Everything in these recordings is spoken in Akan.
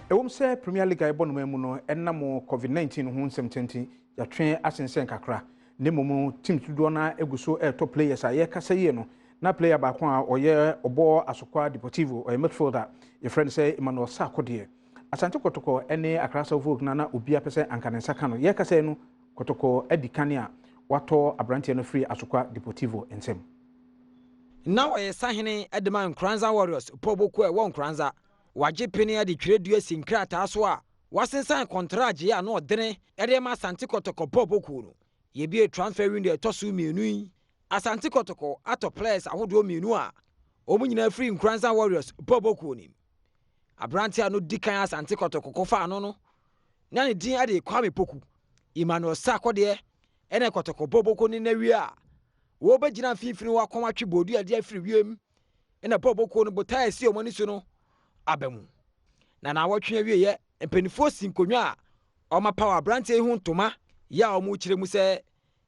Ɛwom sɛ Premier League a yɛbɔ no man mu no ɛnam COVID-19 ho nsɛm tenten yɛatwe asensɛn kakra, na mmom teams dodoɔ no egu so ɛretɔ players a yɛrekasa yie no, na player baako a ɔyɛ ɔbɔ Asokwa Deportivo, ɔyɛ midfielder, yɛfrɛ no sɛ Emmanuel Sarko deɛ, Asante Kɔtɔkɔ ne Accra South na obiara pɛ sɛ anka ne nsa ka no. Yɛrekasa yi no, Kɔtɔkɔ adi kan a watɔ aberanteɛ no firi Asokwa Deportivo nsam. Na ɔyɛ sahene de ma Nkoranza Warriors pɔbɔkuo a ɛwɔ Nkoranza. Wagye pene de twerɛdua si nkrataa so a wasensan kɔntragye a na ɔdene de ma Asante Kɔtɔkɔ bɔɔlbɔkuo no. Yɛbie transfer window ɛtɔ so mmienu yi, Asante Kɔtɔkɔ atɔ players ahodoɔ mmienu a wɔn nyinaa firi Nkoranza Warriors bɔɔlbɔkuo nim. Aberante a no di kan Asante Kɔtɔkɔ kɔfa ano no na ne din de Kwame Poku. Emmanuel Sarko deɛ, ɛna Kɔtɔkɔ bɔɔlbɔkuo no n'awie a wɔbɛgyina mfimfini hɔ akɔn atwe bɔɔdu ade afiri wiem, ɛna bɔɔlbɔkuo no botae a ɛsi wɔn ani so no aba mu. Na naawɔtwe awieɛ, mpanimfoɔ si nkonnwa a ɔma paw aberanteɛ yi ho ntoma yɛ a wɔn kyerɛ mu sɛ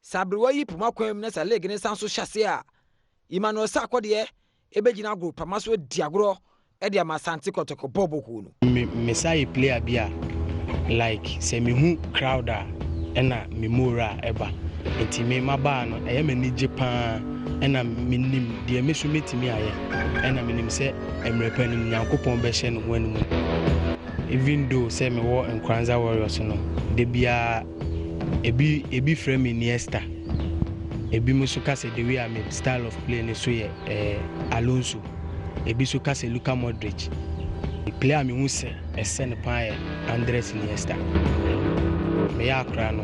sɛ aberewa yi poma kwan mu na sɛ league ne san so hyɛ ase a, Emmanuel Sarko deɛ ɛbɛgyina agorɔ pama so adi agorɔ ɛde ama Asante Kɔtɔkɔ bɔɔlbɔkuo no. Me mesa yɛ player bi a like sɛ mehu crowd a, ɛna me mora ɛba, nti me mabaa no ɛyɛ m'ani gye paa, ɛna menim deɛ me so mɛtumi ayɛ, ɛna menim sɛ mmerɛ pa no mu Nyankopɔn bɛhyɛ ne ho anim. Even though sɛ mewɔ Nkoranza Warriors no, da biara ebi frɛ me Iniesta, ebi mo nso ka sɛ the way a me style of play ne so yɛ Alonso, ebi nso ka sɛ Luka Modric. Player a mehu sɛ ɛsɛ ne paa yɛ Andres Iniesta. Meyɛ akora no,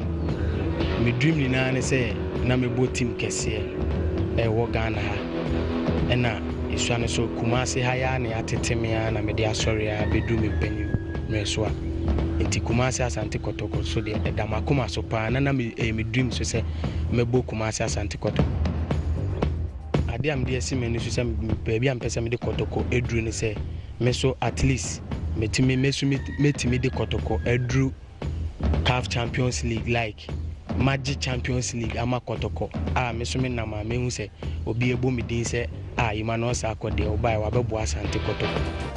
me dream nyinaa ne sɛ na mebɔ team kɛseɛ ɛwɔ Ghana ha, ɛna esua no so Kumase ha yɛ a na yɛatete me a na mede asɔre a bɛduru me mpanyin mmerɛ so a, nti Kumase Asante Kɔtɔkɔ so deɛ, ɛda m'akoma so paa na me ɛyɛ me dream so sɛ mɛbɔ Kumase Asante Kɔtɔkɔ. Adeɛ a mede asi m'ani so sɛ baabi a mpɛ sɛ mede Kɔtɔkɔ aduru ne sɛ me so at least metumi me so mɛtumi de Kɔtɔkɔ aduru CAF Champions League, like magye Champions League ama Kɔtɔkɔ a me so me nam a mehu sɛ obi ɛbɔ me din sɛ a Emmanuel Sarko deɛ, ɔbaeɛ wabɛboa Asante Kɔtɔkɔ.